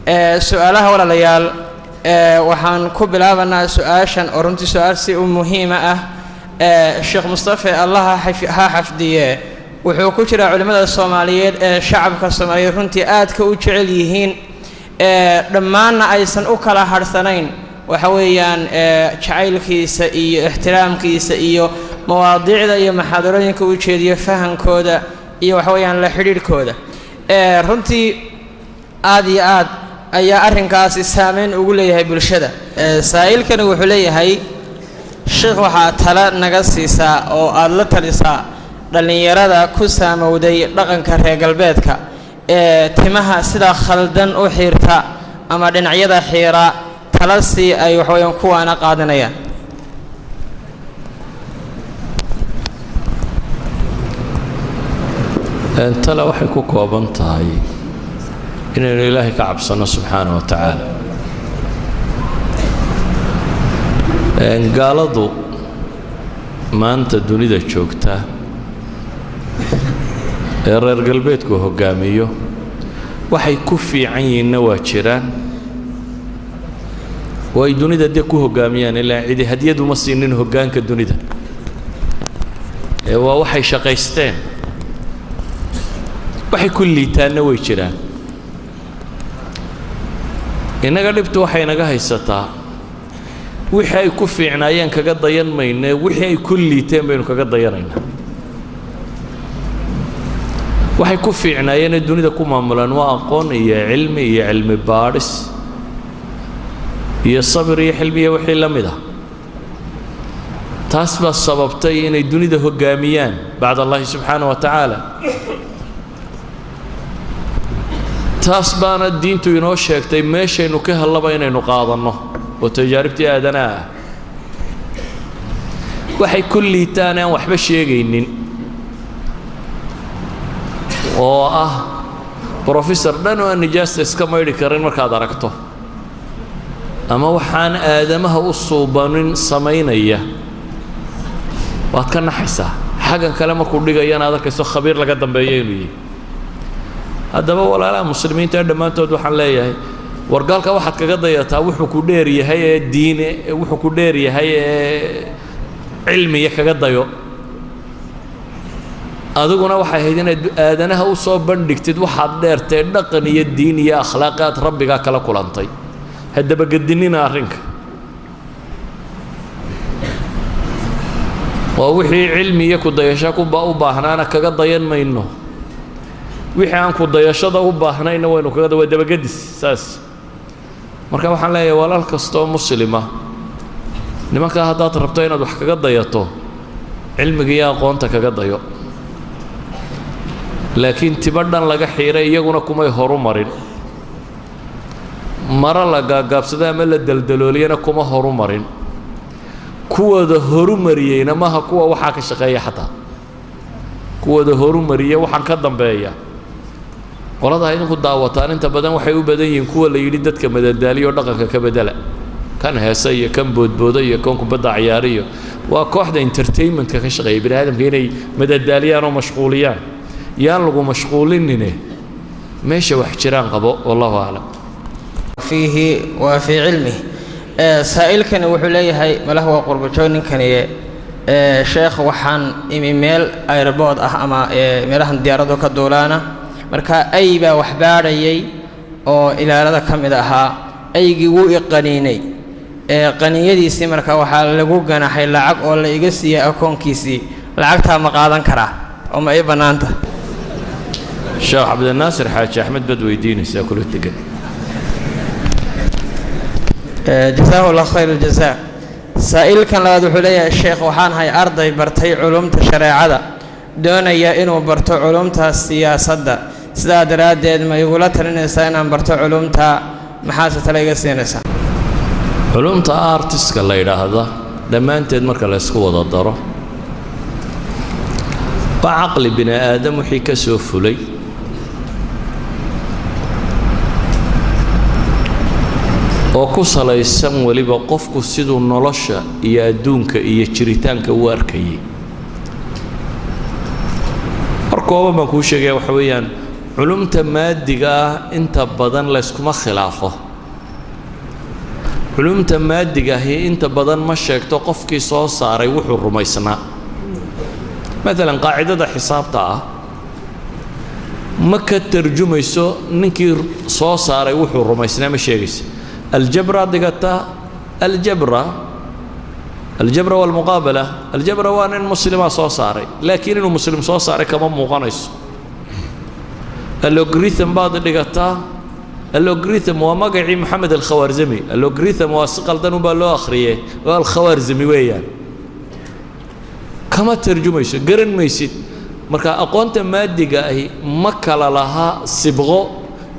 Su-aalaha, walaalayaal, waxaan ku bilaabanaa su-aashan oo runtii su-aal si u muhiima ah. Sheekh Mustafe, Allaha ha xafdiye, wuxuu ku jiraa culimmada Soomaaliyeed ee shacabka Soomaaliyeed runtii aadka u jecel yihiin, dhammaanna aysan u kala harhsanayn waxa weeyaan jacaylkiisa iyo ixtiraamkiisa iyo mawaadiicda iyo maxaadarooyinka u jeediyo, fahankooda iyo waxa weeyaan la xidhiidhkooda. Runtii aad iyo aad ayaa arrinkaasi saameyn ugu leeyahay bulshada. Saa'ilkani wuxuu leeyahay: "Sheekh, waxaa tala naga siisaa oo aada la talisaa dhallinyarada ku saamowday dhaqanka reer galbeedka ee timaha sida khaldan u xiirta ama dhinacyada xiira, tala si ay waxaweyaan kuwaana qaadanayaan." Tale waxay ku kooban tahay inaynu Ilaahay ka cabsanno subxaana wa tacaala. Gaaladu maanta dunida joogta ee reer galbeedku hoggaamiyo waxay ku fiican yihiinna waa jiraan oo ay dunida dee ku hoggaamiyaan, ilaa cidi hadyaduma siinin hoggaanka dunida ee waa waxay shaqaysteen. Waxay ku liitaanna way jiraan. Innaga dhibtu waxay naga haysataa wixii ay ku fiicnaayeen kaga dayan mayne, wixii ay ku liiteen baynu kaga dayanaynaa. Waxay ku fiicnaayeenee dunida ku maamulaan waa aqoon iyo cilmi iyo cilmi baadhis iyo sabir iyo xilmi iyo wixii la mid ah. Taas baa sababtay inay dunida hoggaamiyaan bacd Allahi subxaana wa tacaala. Taas baana diintu inoo sheegtay meeshaynu ka hellaba inaynu qaadanno oo tajaaribtii aadanaha ah. Waxay ku liitaan aan waxba sheegaynin oo ah brofessor dhan oo aan nijaasta iska maydhi karin markaad aragto, ama waxaan aadamaha u suubanin samaynaya, waad ka naxaysaa. Xaggan kale markuu dhigayana aad arkayso khabiir laga dambeeyo inuu yihi. Haddaba walaalaha muslimiinta dhammaantood waxaan leeyahay, wargaalka waxaad kaga dayataa wuxuu ku dheer yahay ee diine, wuxuu ku dheer yahay ee cilmiya kaga dayo. Adiguna waxay ahayd inaad aadanaha u soo bandhigtid waxaad dheertee dhaqan iyo diin iyo akhlaaqaad rabbigaa kala kulantay. Ha dabagedinina arrinka. Waa wixii cilmi iyo ku dayasho kuba u baahnaana kaga dayan mayno, wixii aan ku dayashada u baahnayna waynu kaga, waa dabagedis saas. Marka waxaan leeyahay, walaal kastoo muslima, nimankaa haddaad rabto inaad wax kaga dayato, cilmiga iyo aqoonta kaga dayo, laakiin tibo dhan laga xiiray iyaguna kumay horu marin, maro la gaagaabsada ama la daldalooliyana kuma horu marin. Kuwooda horumariyeyna maaha kuwa waxaa ka shaqeeya, xataa kuwooda horumariya waxaan ka dambeeya. Qoladaa idinku daawataan inta badan waxay u badan yihiin kuwa la yidhi dadka madadaaliyo, dhaqanka ka bedela, kan heesa iyo kan boodbooda iyo kan kubadda ciyaariyo. Waa kooxda entertainmentka ka shaqeeya, bini aadamka inay madadaaliyaan oo mashquuliyaan. Yaan lagu mashquulinine, meesha wax jiraan qabo. Wallahu aclam. Fiihi wa fii cilmih. Saa'ilkani wuxuu leeyahay, malaha waa qurbajoog ninkaniye: "Sheekh, waxaan imi meel airport ah ama meelahan diyaaradu ka duulaana. Marka ay baa wax baadhayay oo ilaalada ka mid ahaa. Aygii wuu i qaniinay. Qaniinyadiisii marka waxaa lagu ganaxay lacag oo la iga siiyey akoonkiisii. Lacagtaa ma qaadan karaa oo ma ii bannaanta?" Sheekh Cabdinaasir Xaaji Axmed baad weydiinaysaa kula degan. Jasaahu Allah khayr aljazaa. Saa'ilkan labaad wuxuu leeyahay: "Sheekh, waxaan ahay arday bartay culumta shareecada, doonaya inuu barto culumta siyaasadda. Sidaa daraaddeed ma igula talinaysaa inaan barto culumta? Maxaase tale iga siinaysaa?" Culumta artiska la yidhaahda dhammaanteed marka la ysku wada daro waa caqli bini aadam wixii ka soo fulay oo ku salaysan weliba qofku siduu nolosha iyo adduunka iyo jiritaanka u arkayay. War kooban baan kuu sheegaya, waxa weeyaan Culumta maadiga ah inta badan layskuma khilaafo. Culumta maadiga ahi inta badan ma sheegto qofkii soo saaray wuxuu rumaysnaa. Maalan, qaacidada xisaabta ah ma ka tarjumayso ninkii soo saaray wuxuu rumaysnaa, ma sheegayso. Aljabra dhigataa, aljabra, aljabra walmuqaabala, aljabra waa nin muslima soo saaray, laakiin inuu muslim soo saaray kama muuqanayso. Algorithm baad dhigataa, algorithm waa magacii Moxamed Alkhawaarzami. Algorithm waa si qaldan unbaa loo akhriyey, waa Alkhawaarzami weeyaan, kama tarjumayso, garan maysid. Marka aqoonta maadiga ahi ma kala laha sibqo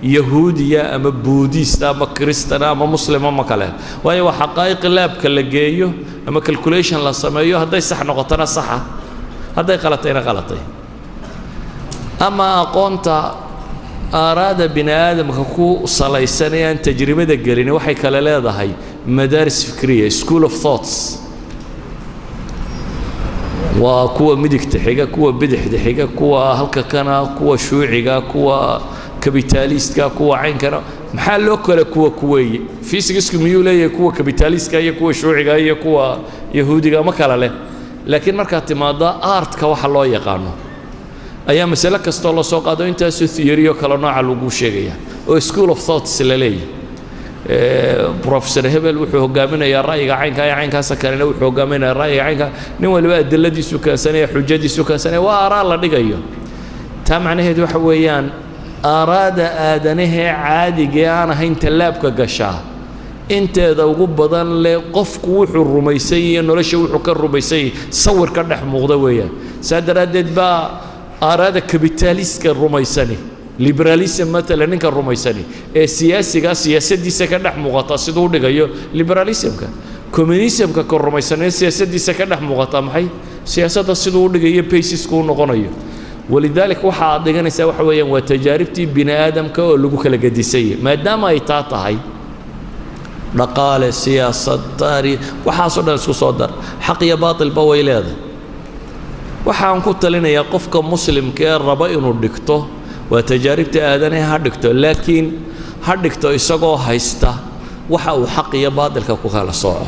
yahuudiya ama buudista ama kristana ama muslima, ma kale, waayo waa xaqaa'iq lab-ka la geeyo ama calculation la sameeyo. Hadday sax noqotona saxa, hadday qalatayna qalatay. Ama aqoonta aaraada bini aadamka ku salaysan ee aan tajribada gelin waxay kale leedahay madaaris fikriya, school of thoughts, waa kuwa midigta xiga, kuwa bidixda xiga, kuwa halka kana, kuwa shuuciga, kuwa kabitaalistka, kuwa caynkana. Maxaa loo kala kuwa kuweeye? Physicsku miyuu leeyahay kuwa kabitaalistka iyo kuwa shuuciga iyo kuwa yahuudiga? Ma kala leh. Laakiin markaad timaaddo artka waxa loo yaqaano ayaa masale kastoo la soo qaado intaasoo theory oo kale nooca lagu sheegaya oo school of thoughts la leeyahay. Professor hebel wuxuu hogaaminayaa ra'yiga caynka iyo caynkaasa, kalena wuxuu hogaaminayaa ra'yiga caynka, nin waliba adiladiisu keensanaya, xujadiisu keensanaya, waa aaraa la dhigayo. Taa macnaheedu waxa weeyaan aaraada aadanahee caadigee aan ahayn tallaabka gashaa inteeda ugu badan leh qofku wuxuu rumaysan yahay, nolosha wuxuu ka rumaysan yahay sawir ka dhex muuqda weeyaan. Saa daraaddeed baa aaraada kabitaaliska rumaysani, liberalism matalan ninka rumaysani ee siyaasigaa, siyaasaddiisa ka dhex muuqata siduu u dhigayo liberalismka. Communismka ka rumaysanee siyaasaddiisa ka dhex muuqata maxay siyaasadda siduu u dhigayo basisku u noqonayo. Walidaalika waxa aad dhiganaysaa waxa weeyaan waa tajaaribtii bini aadamka oo lagu kala gedisanyay. Maadaama ay taa tahay, dhaqaale, siyaasad, taariikh, waxaasoo dhan isku soo dar, xaq iyo baatilba way leedahay. Waxaan ku talinayaa qofka muslimka ee raba inuu dhigto waa tajaaribta aadanaha ha dhigto, laakiin ha dhigto isagoo haysta waxa uu xaq iyo baatilka ku kala sooco,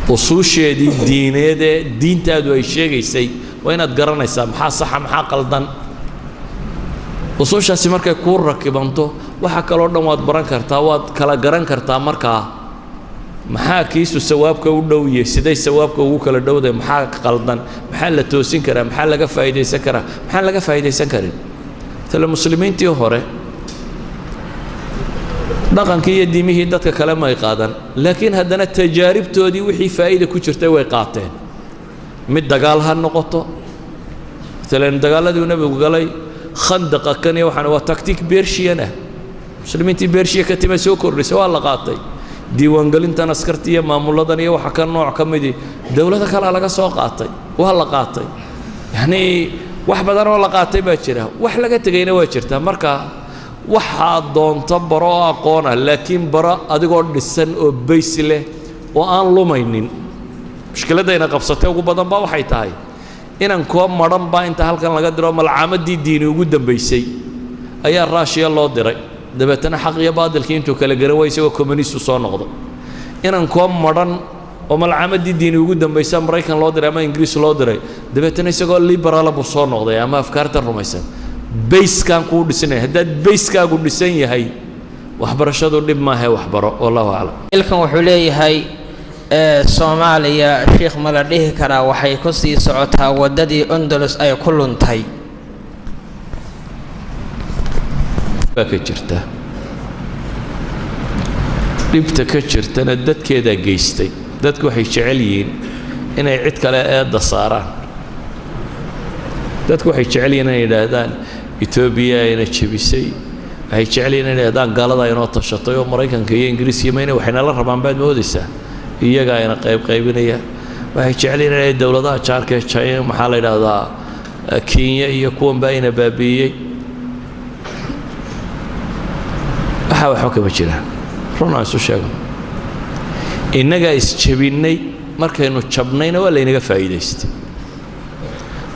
usuusheedii diineed ee diintaadu ay sheegaysay waa inaad garanaysaa maxaa saxa, maxaa qaldan. Usuushaasi markay kuu rakibanto, waxa kaloo dhan waad baran kartaa, waad kala garan kartaa. Markaa maxaa kiisu sawaabka u dhowye, siday sawaabka ugu kala dhowday, maxaa qaldan, maxaa la toosin karaa, maxaa laga faa'iidaysan karaa, maxaan laga faa'iidaysan karin? Matala, muslimiintii hore dhaqankii iyo diimihii dadka kale may qaadan, laakiin haddana tajaaribtoodii wixii faa'iida ku jirtay way qaateen. Mid dagaal ha noqoto, maalan dagaaladii uu nebigu galay, khandaqa kan iyo waxaan waa tactic Persian ah, muslimiintii Bershiya ka timay soo kordhisay, waa la qaatay. Diiwaangelintan askarta iyo maamuladan iyo waxa ka nooc ka midii dowlado kalea laga soo qaatay, waa la qaatay. Yacnii wax badan oo la qaatay baa jira, wax laga tegayna waa jirta. Marka waxaad doonto baro oo aqoona, laakiin baro adigoo dhisan oo base leh oo aan lumaynin. Mushkiladdayna qabsatay ugu badan baa waxay tahay inaan koo madhan baa inta halkan laga diro malcaamadii diini ugu dambaysay ayaa Raashiya loo diray, dabeetana xaq iyo baadilkii intuu kala garan way isagoo communistu soo noqday. Inaan koo madhan oo malcaamadii diini ugu dambaysa Maraykan loo diray ama Ingiriis loo diray, dabeetana isagoo liberal ah buu soo noqday ama afkaarta rumaysan. Base-kaan kuu dhisanaya, haddaad base-kaagu dhisan yahay, waxbarashadu dhib maahae waxbaro. Wallahu aclam. Ilkan wuxuu leeyahay, Soomaaliya, sheikh, ma la dhihi karaa waxay ku sii socotaa waddadii Andalus ay ku luntay? Baa ka jirta. Dhibta ka jirtana dadkeedaa geystay. Dadku waxay jecel yihiin inay cid kale eedda saaraan. Dadku waxay jecel yihiin inay yidhaahdaan Etoobiya ayna jebisay, waxay jecel yihiin inay yidhahdaan gaalada inoo tashatay oo Maraykanka iyo Ingiriis iyo mayna waxaynala rabaan baad moodaysaa, iyaga ayna qayb qaybinaya. Waxay jecel yihiin inay dowladaha jaarka ee China, maxaa la yidhaahdaa, Kenya iyo kuwan baa ina baabi'iyey. Waxaa waxba kama jiraan. Run aan isu sheegno, innagaa isjebinnay. Markaynu jabnayna waa laynaga faa'iidaystay,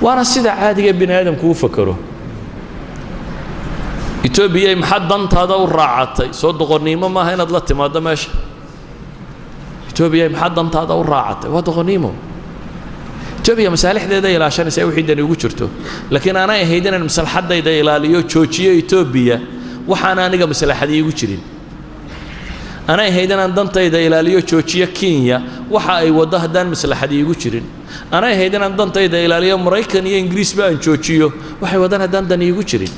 waana sida caadiga bini aadamku u fakero. Etoobiya maxaad dantaada u raacatay? Soo doqonnimo maaha inaad la timaaddo meesha. Etoobiya maxaad dantaada u raacatay? Waa doqonnimo. Etoobiya masaalixdeeda ilaashanaysa wixii dani ugu jirto, laakiin aanay ahayd inaan maslaxaddayda ilaaliyo joojiyo Etoobiya waxaana aniga maslaxadii igu jirin. Aanay ahayd inaan dantayda ilaaliyo joojiyo Kenya waxa ay waddo haddaan maslaxadii igu jirin. Aanay ahayd inaan dantayda ilaaliyo Maraykan iyo Ingiriisba aan joojiyo waxay waddaan haddaan dani igu jirin.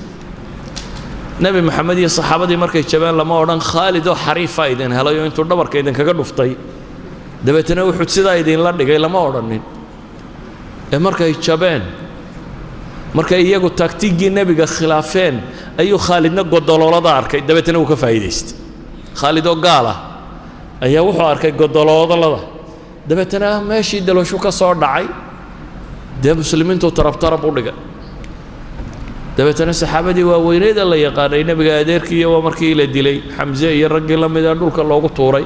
Nebi Maxamed iyo saxaabadii markay jabeen lama odhan Khaalid oo xariifa idin helay oo intuu dhabarka idinkaga dhuftay dabeetana wuxuu sidaa idinla dhigay, lama odhanin. Ee markay jabeen, markay iyagu taagtiiggii nebiga khilaafeen, ayuu Khaalidna godoloolada arkay, dabeetana wuu ka faa'iidaystay. Khaalid oo gaal ah ayaa wuxuu arkay godoloolada, dabeetana meeshii dalooshu ka soo dhacay dee muslimiintu tarab tarab u dhigay. Dabeetana saxaabadii waaweyneeda la yaqaanay, nebiga adeerkiiyo waa markii la dilay, Xamse iyo raggii la mida dhulka loogu tuuray.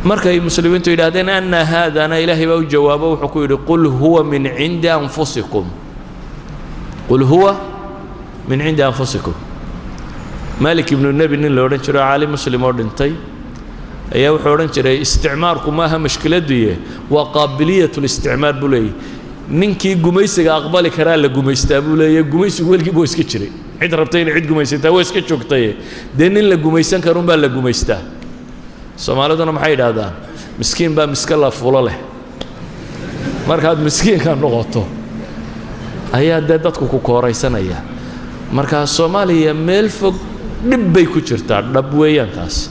Markay muslimiintu yidhaahdeen anna haadana, Ilaahay baa u jawaabo, wuxuu ku yidhi qul huwa min cindi anfusikum, qul huwa min cindi anfusikum. Malik ibnu Nebi nin la odhan jiro, caalim muslim oo dhintay, ayaa wuxuu odhan jiray isticmaarku maaha mashkiladuye, waa qaabiliyat listicmaar buu leeyahy. Ninkii gumaysiga aqbali karaa la gumaystaa buu leeyahy. Gumaysigu weligii buu iska jiray, cid rabtay inay cid gumaysataa waa iska joogtaye, dee nin la gumaysan karunbaa la gumaystaa. Soomaaliduna maxay yidhaahdaan? Miskiin baa miska la fulo leh. Markaad miskiinka noqoto ayaa dee dadku ku kooraysanaya. Marka Soomaaliya meel fog dhib bay ku jirtaa, dhab weeyaan taas.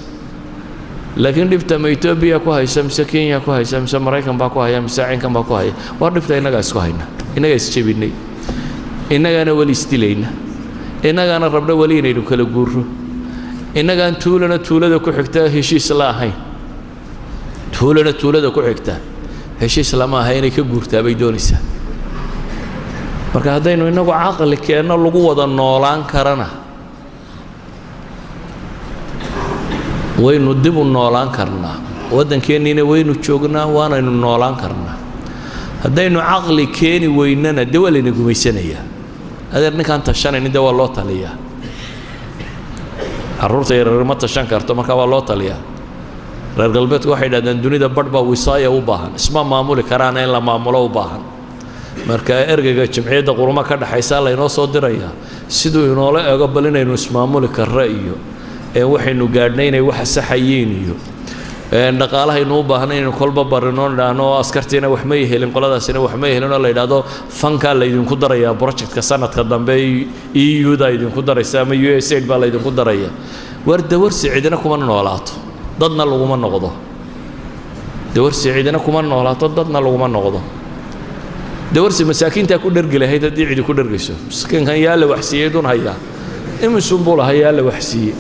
Laakiin dhibta ma Etoobiya ku haysa, mise Kenya ku haysa, mise Maraykan baa ku haya, mise cinkan baa ku haya? Waa dhibta innagaa isku hayna, innagaa isjebinay, innagaana weli isdilayna, innagaana rabna weli inaynu kala guurro, innagaan tuulana tuulada ku xigta heshiis la ahayn, tuulana tuulada ku xigta heshiis lama aha, inay ka guurtaa bay doonaysaa. Marka haddaynu innagu caqli keenno lagu wada noolaan karana, waynu dib u noolaan karnaa, waddankeenniina waynu joognaa, waanaynu noolaan karnaa. Haddaynu caqli keeni weynana dee waa layna gumaysanayaa. Adeer, ninkaan tashanaynin dee waa loo taliyaa. Carruurta yaryar ma tashan karto, markaa waa loo taliyaa. Reer galbeedku waxay yidhahdeen dunida badh baa wisaaya u baahan, isma maamuli karaana in la maamulo u baahan. Marka ergeyga Jimciyadda Qurmo ka dhexaysa laynoo soo dirayaa siduu inoola ego bal inaynu ismaamuli karro iyo waxaynu gaadhnay inay waxa saxayiin iyo dhaqaalahaynu u baahnay inaynu kolba barino nidhaahno askartiina wax may helin, qoladaasina wax may helin, oo la yidhaahdo fankaa laydinku darayaa projectka sanadka dambe, EU da idinku daraysa ama USAID baa laydinku daraya. War dawarsi cidina kuma noolaato, dadna laguma noqdo. Dawarsi cidina kuma noolaato, dadna laguma noqdo. Dawarsi masaakiintaa ku dhergi lahayd haddii cidi ku dhergayso. Miskiinkan yaa la waxsiiyey dun hayaa imisun buu lahaa, yaa la waxsiiyey.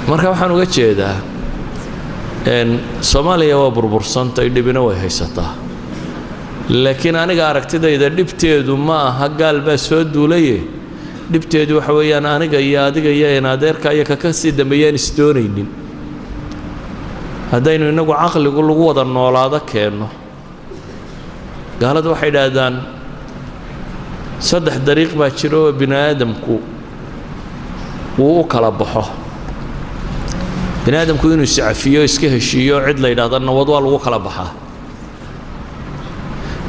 Marka waxaan uga jeedaa Soomaaliya waa burbursantay, dhibina way haysataa, laakiin aniga aragtidayda dhibteedu ma aha gaal baa soo duulaye. Dhibteedu waxa weeyaan aniga iyo adiga iyo inadeerka iyo kaka sii dambeeyaan isdoonaynin. Haddaynu innagu caqligu lagu wada noolaado keenno, gaaladu waxay idhaahdaan saddex dariiq baa jira oo bini aadamku wuu u kala baxo. Bini aadamku inuu iscafiyo, iska heshiiyo, cid la yidhahdo nabad waa lagu kala baxaa.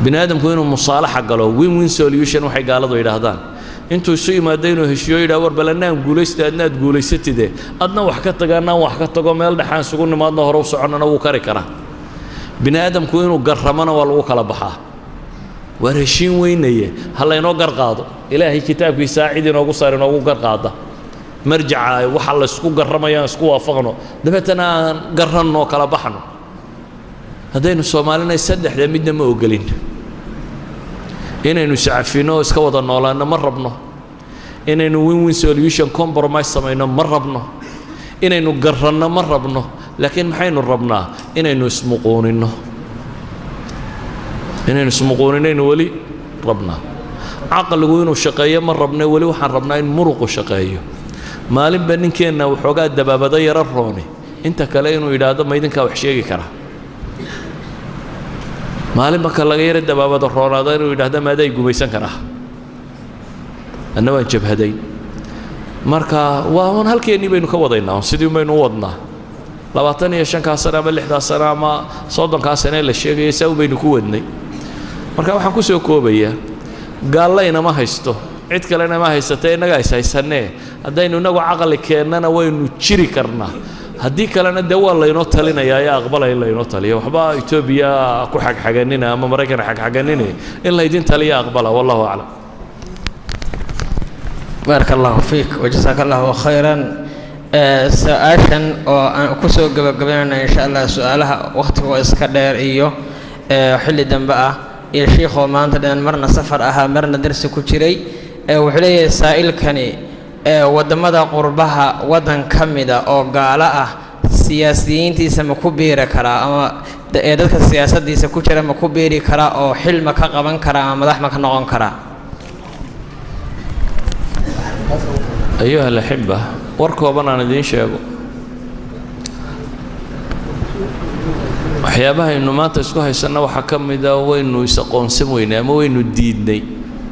Bini aadamku inuu musaalaxa galo, win win solution waxay gaaladu yidhaahdaan, intuu isu yimaado inuu heshiiyo, yidhaha war bal annaan guulaysta, adna aad guulaysatide, adna wax ka taga, annaan wax ka tago, meel dhexaan isugu nimaadno, hore u soconnana, wuu kari karaa. Bini aadamku inuu garramona waa lagu kala baxaa. Waar heshiin weynaye, ha laynoo gar qaado, Ilaahay kitaabkiisaa cid inoogu saar, inoogu gar qaada, marjaca waxa la isku garramayo aan isku waafaqno, dabeetana aan garranno, kala baxno. Haddaynu Soomaalinay saddexda midna ma ogolin. Inaynu iscafino oo iska wada noolaanno ma rabno, inaynu win win solution compromise samayno ma rabno, inaynu garranno ma rabno, laakiin maxaynu rabnaa? Inaynu ismuquuninno, inaynu ismuquuninaynu weli rabnaa. Caqligu inuu shaqeeyo ma rabno, weli waxaan rabnaa in muruqu shaqeeyo. Maalinba ninkeenna waxoogaa dabaabado yaro rooni inta kale inuu yidhaahdo ma idinkaa wax sheegi karaa, maalin marka laga yaro dabaabado roonaado inuu yidhaahdo maaday gumaysan karaa. Anna waan jabhadayn. Marka waa un halkeennii baynu ka wadaynaa, sidii baynu u wadnaa 25-kaa sano ama 6-daa sano ama 30-kaa sane la sheegaya, saa un baynu ku wadnay. Marka waxaan ku soo koobayaa, gaalla inama haysto, cid kalena ma haysatee, innagaa is haysanee. Haddaynu innagu caqli keennana waynu jiri karnaa, haddii kalena dee waa laynoo talinayaa ee aqbalaya in laynoo taliyo. Waxba Etoobiya ku xagxaganina ama Maraykan xagxaganine, in laydin taliya aqbala. Wallahu aclam. Baaraka allahu fiik wajasaaka allahu khayran. Su-aashan oo aan kusoo gabagabaynayna insha Allah su-aalaha, wakhtiga oo iska dheer iyo xilli dambe ah iyo shiikhoo maanta dhan marna safar ahaa marna darsi ku jiray, wuxuu leeyahay saa'ilkani: waddamada qurbaha waddan ka mida oo gaalo ah siyaasiyiintiisa ma ku biiri karaa, ama ee dadka siyaasaddiisa ku jira ma ku biiri karaa, oo xil ma ka qaban karaa ama madax ma ka noqon karaa? Ayuha alaxiba, war kooban aan idiin sheego. Waxyaabahaynu maanta isku haysanna waxaa ka mida waynu is-aqoonsan weynay ama waynu diidnay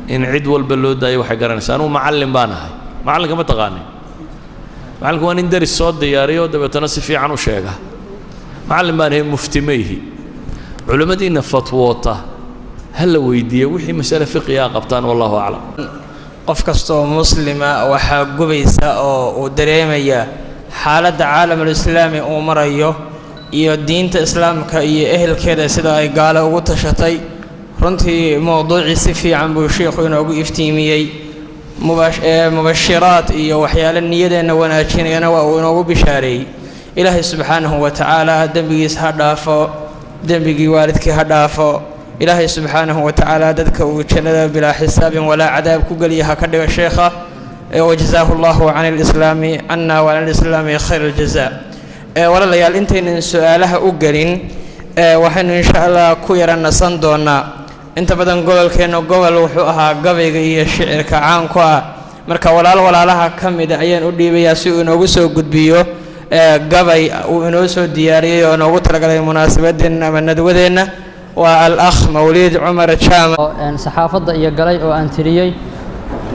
in cid walba loo daayo. Waxay garanaysaa, anugu macallin baan ahay. Macallinka ma taqaanin? Macallinku waa nin deris soo diyaariyo oo dabeetana si fiican u sheega. Macallin baan ahay, mufti ma ihi. Culimmadiinna fatwoota ha la weydiiye wixii masale fiqiya qabtaan. Wallahu aclam. Qof kastoo muslima waxaa gubaysa oo uu dareemaya xaaladda caalamulislaami uu marayo iyo diinta islaamka iyo ehelkeeda sida ay gaalo ugu tashatay. Runtii mowduucii si fiican buu sheikhu inoogu iftiimiyey, mubashiraad iyo waxyaalo niyadeenna wanaajinayana waa uu inoogu bishaareeyey. Ilaahay subxaanahu wa tacaala dembigiis ha dhaafo, dembigii waalidkii ha dhaafo. Ilaahay subxaanahu wa tacaala dadka uu jannada bilaa xisaabin walaa cadaab ku geliya ha ka dhiga sheekha. Wajazaahu allahu can alislaami cana wa can alislaami khayr aljaza. Walaalayaal, intaynan su-aalaha u gelin waxaynu insha Allah ku yara nasan doonaa. Inta badan gobolkeenna gobol wuxuu ahaa gabayga iyo shicirka caan ku ah. Marka walaal walaalaha ka mida ayaan u dhiibayaa si uu inoogu soo gudbiyo gabay uu inoo soo diyaariyey oo inoogu talagalay munaasabadeenna ama nadwadeenna. Waa al-akh Mawliid Cumar Jaamac. Saxaafadda iyo galay oo aan tiriyey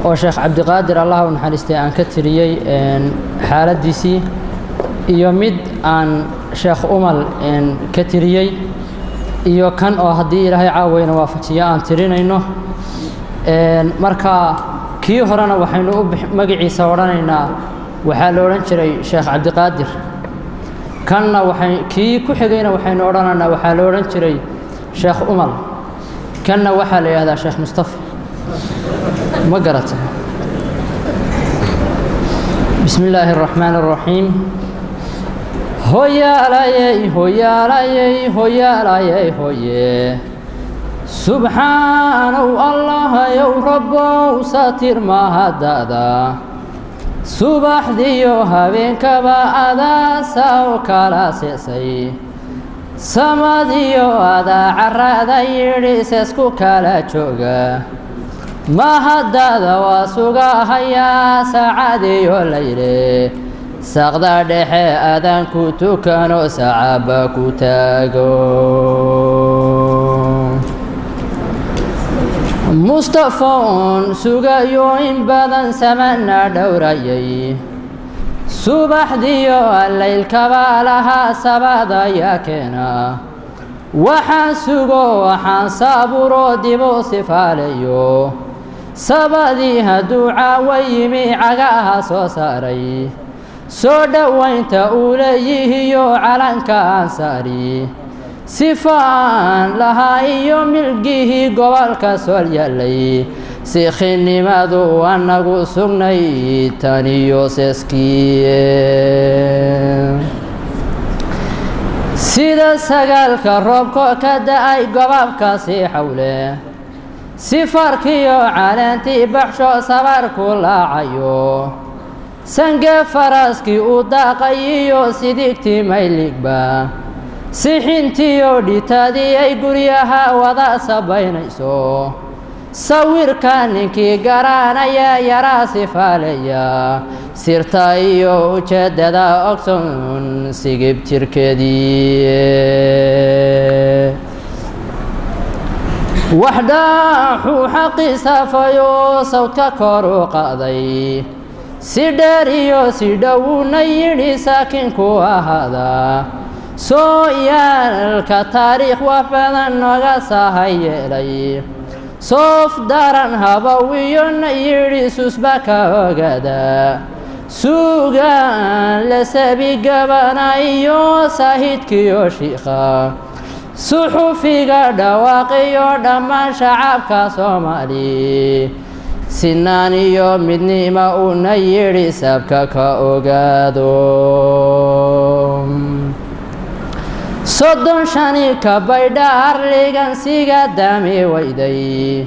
oo Sheekh Cabdiqaadir, Allah u naxariistay, aan ka tiriyey xaaladdiisii, iyo mid aan Sheekh Umal ka tiriyey, iyo kan oo haddii Ilaahay caaweyna waafajiyo aan tirinayno. Marka kii horena waxaynu u magaciisa odhanaynaa waxaa la odhan jiray Sheekh Cabdiqaadir. Kanna waxay kii ku xigayna waxaynu odhanaynaa waxaa la odhan jiray Sheekh Umal. Kanna waxaa la yidhahdaa Sheekh Mustafa. Ma garata? Bismi illaahi araxmaan araxiim. Hoyaalayey, hoyaalayey, hoyaalayey, hoye, subxaanow Allahayow Rabbow satir mahadada, subaxdiyo habeenkaba adaa saw kala seesay, samadiyo adaa carada yidhi seesku kala jooga. Mahadada waa sugahayaa saacadiyo layle, saqda dhexe adaan ku tukano, sacaba ku taago. Mustafoon sugayo in badan samana dhowrayay, subaxdiyo allaylkaba lahaa sabadaya keena. Waxaan sugo, waxaan saaburo, dibu sifaalayo, sabadii hadduu caawo yimi cagaha soo saaray. Soo dhowaynta uu leeyihiyo calanka ansaari, sifa aan lahaa iyo milgihii gobolka sool yaalay, sikhinimadu anagu sugnay taniyo seeskii. Sida sagaalka roobko ka da-ay gobaabkaasi xawle, sifarkiyo caleentii baxsho sabarku laacayo, sange faraskii uu daaqay iyo sidigtii mayligba, sixintiyo dhitadii ay guryaha wada sabaynayso, sawirka ninkii garanaya yaraa sifaaleya, sirta iyo ujeeddada ogson sigib jirkeedii. Waxdhaaxuu xaqiisaafayo sawdka kor u qaaday, si dheer iyo si dhowna yidhi saakinku ahaada. Sooyaalka taariikh wax badan nooga sahay yeelay, soof daran habawiyona yidhi susba ka ogaada. Suugaan la sabi gabana iyo saahidkiyo shiikha, suxufiga dhawaaqiyo dhammaan shacabka Soomaali, sinaan iyo midnima una yidhi sabka ka ogaado. 35 ka baydha arligan siga dami weyday,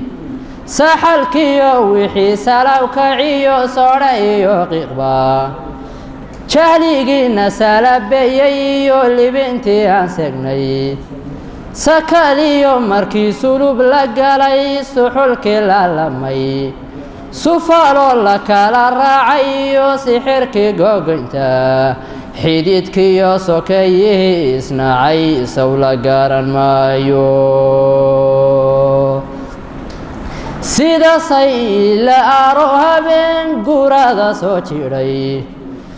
saxalkiyo wixii salaw kaciyo soodha iyo qiiqba, jahligiina salabeeyey iyo libintii aan segnay, sakaliyo markii sulub la galay, suxulkii la lamay, sufaloo la kala raacay iyo sixirkii googoynta, xididkiyo sokeeyihii isnacay sow la garan maayo. Sida sayla aro habeen gurada soo jidhay,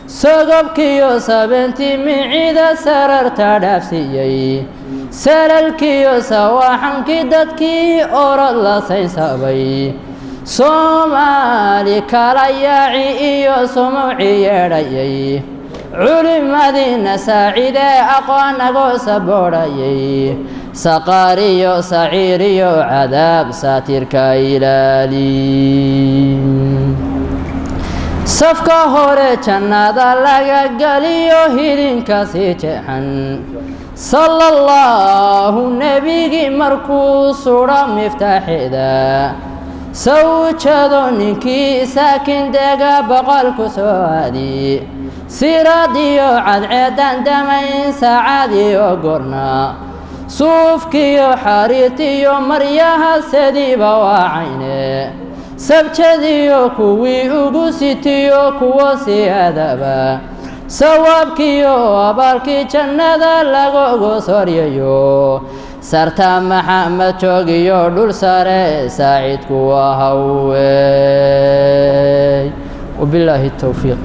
sogobkiyo sabentii micida sararta dhaafsiiyey, salalkiyo sawaaxankii dadkii orod la saynsaabay, Soomaali kala yaaci iyo sumuci yeedhayay, culimadiina saacidee aqoonagoo saboodhayay, saqaariyo saciiriyo cadaab saatirka ilaali. Safka hore jannada laga geliyo hilinka sii jeexan, sala allahu nebigii markuu sudha miftaaxeeda, sawjado ninkii saakin dega boqolku soo aadi, siraadiyo cadceedan damayn saacadiyo gorna, suufkiyo xariirtiyo maryaha sadiiba waacayne, sabjadiyo kuwii ugu sitiyo kuwo siyaadaba, sawaabkiyo abaalkii jannada lagugu soryayo, sarta Maxamed joogiyo dhul sare saacidku waa hawey. Wabilaahi towfiiq.